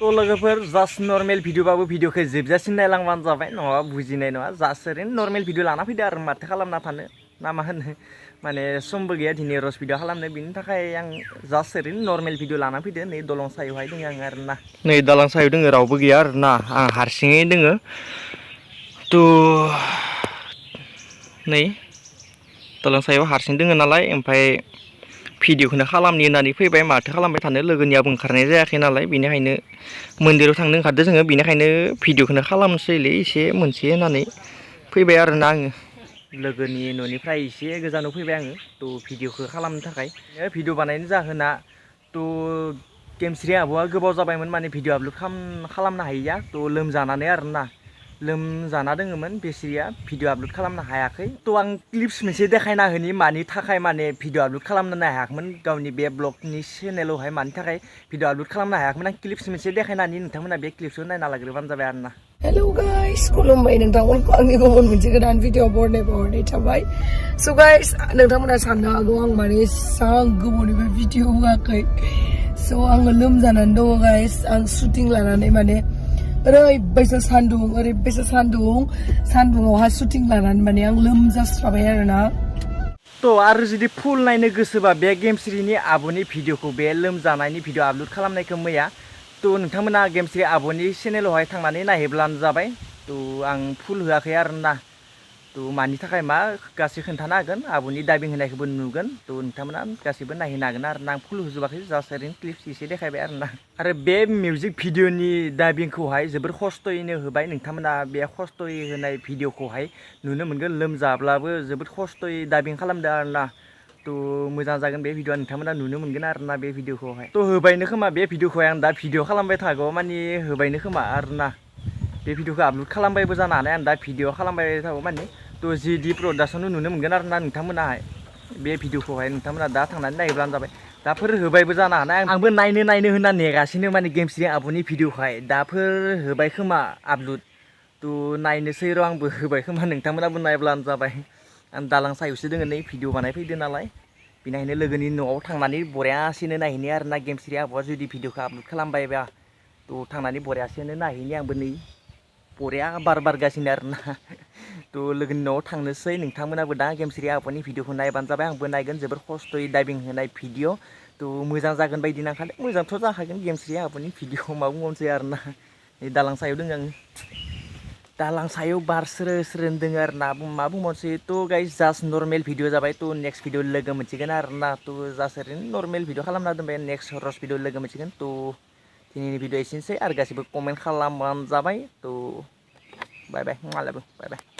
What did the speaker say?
तो लोगोफोर just normal भिडिअबाबो भिडिअखौ जोबजासिम नायलांबानो जाबाय नङाबा बुजिनाय नङा जास्ट ओरैनो नर्मेल भिडिअ लाना फैदो आरो माथो खालामना थानो ना मा होनो माने समबो गैया दिनै रस भिडिअ खालामनो बिनि थाखाय आं जास्ट ओरैनो नर्मेल भिडिअ लाना फैदो नै दलं सायावहाय दङ आं आरोना नै दालां सायाव दङ रावबो गैया आरोना आं हारसिङै दङ तो नै दलं सायाव हारसिं दङ नालाय ओमफ्राय भिडिअखौनो खालामनि होननानै फैबाय माथो खालामबाय थानो लोगोनियाबो ओंखारनाय जायाखै नालाय बेनिखायनो मन्दिराव थांनो ओंखारदों जोङो बेनिखायनो भिडिअखौनो खालामनोसैलै एसे मोनसे होननानै फैबाय आरोना आङो लोगोनि न'निफ्राय एसे गोजानाव फैबाय आङो थ' भिडिअखौ खालामनो थाखाय भिडिअ बानायनो जाहोना थ' गेमस्रि आब'आ गोबाव जाबायमोन माने भिडिअ आपल'ड खालामनो हायैया थ' लोमजानानै आरोना लोमजाना दङमोन बेस्रिया भिडिअ आपल'ड खालामनो हायाखै थ' आं क्लिप्स मोनसे देखायना होनि मानि थाखाय माने भिडिअ आपल'ड खालामनो हायाखैमोन गावनि बे ब्लगनि चेनेलावहाय मानि थाखाय भिडिअ आपल'ड खालामनो हायाखैमोन आं क्लिप्स मोनसे देखायनानै नोंथांमोना बे क्लिप्सखौ नायना लाग्रोबानो जाबाय आरोना हेलो गाइस खुलुमबाय नोंथांमोनखौ आंनि गुबुन मोनसे गोदान भिडिअ बरनाय थाबाय स' गाइस नोंथांमोना साननो हागौ आं माने एसेबां गोबावनिफ्राय भिडिअ होआखै स' आङो लोमजानानै दङ गाइस आं शुटिं लानानै माने ओरैबायसा सान्दुङावहा शुटिं लानानै माने आं लोमजास्राबाय आरोना थ' आरो जुदि फुल नायनो गोसोबा बे गेमस्रिनि आब'नि भिडिअखौ बे लोमजानायनि भिडिअ आपल'ड खालामनायखौ मैया थ' नोंथांमोना गेमस्रि आब'नि चेनेलावहाय थांनानै नायहैब्लानो जाबाय थ' आं फुल होआखै आरोना थ' मानि थाखाय मा गासै खोन्थानो हागोन आब'नि दाबिं होनायखौबो नुगोन थ' नोंथांमोना गासैबो नायहैनो हागोन आरोना आं फुल होजोबाखै जास्ट ओरैनो क्लिप्स एसे देखायबाय आरोना आरो बे मिउजिक भिडिअनि दाबिंखौहाय जोबोर खस्थ'यैनो होबाय नोंथांमोना बे खस्थ'यै होनाय भिडिअखौहाय नुनो मोनगोन लोमजाब्लाबो जोबोद खस्थ'यै दाबिं खालामदों आरोना थ' मोजां जागोन बे भिडिअआ नोंथांमोना नुनो मोनगोन आरोना बे भिडिअखौहाय थ' होबायनो खोमा बे भिडिअखौहाय आं दा भिडिअ खालामबाय थागौ माने होबायनो खोमा आरोना बे भिडिअखौ आपल'ड खालामबायबो जानो हानाय आं दा भिडिअ खालामबाय थागौ माने थ' जिडि प्रडाक्सनाव नुनो मोनगोन आरोना नोंथांमोनाहाय बे भिडिअखौहाय नोंथांमोना दा थांनानै नायब्लानो जाबाय दाफोर होबायबो जानो हानाय आंबो नायनो होनना नेगासिनो माने गेमस्रि आब'नि भिडिअखौहाय दाफोर होबाय खोमा आपल'ड थ' नायनोसै र' आंबो होबाय खोमा नोंथांमोनाबो नायब्लानो जाबाय आं दालां सायावसो दोङो नै भिडिअ बानायफैदो नालाय बेनिखायनो लोगोनि न'आव थांनानै बरियासिनो नायहैनाय आरोना गेमस्रि आब'आ जुदि भिडिअखौ आपल'ड खालामबायबा थ' थांनानै बरियासिनो नायहैनि आंबो नै बरिया बार बारगासिनो आरोना थ' लोगोनि न'आव थांनोसै नोंथांमोनाबो दा गेमस्रि आब'नि भिडिअखौ नायबानो जाबाय आंबो नायगोन जोबोर खस्थ'यै दाइभिं होनाय भिडिअ थ' मोजां जागोन बायदि नांखादों मोजांथ' जाखागोन गेमस्रि आब'नि भिडिअ मा बुंबावनोसै आरोना नै दालां सायाव दङ आं दालां सायाव बार स्रो दोङ आरोना मा बुंबावनोसै थ' गाइस जास्ट नर्मेल भिडिअ जाबाय थ' नेक्स्ट भिडिअ लोगो मोनसिगोन आरोना थ' जास्ट ओरैनो नर्मेल भिडिअ खालामना दोनबाय नेक्स्ट रस भिडिअ लोगो मोनसिगोन थ' दिनैनि भिडिअ एसेनोसै आरो गासिबो कमेन्ट खालामबानो जाबाय थ' बाय बाय मालाबो बाय बाय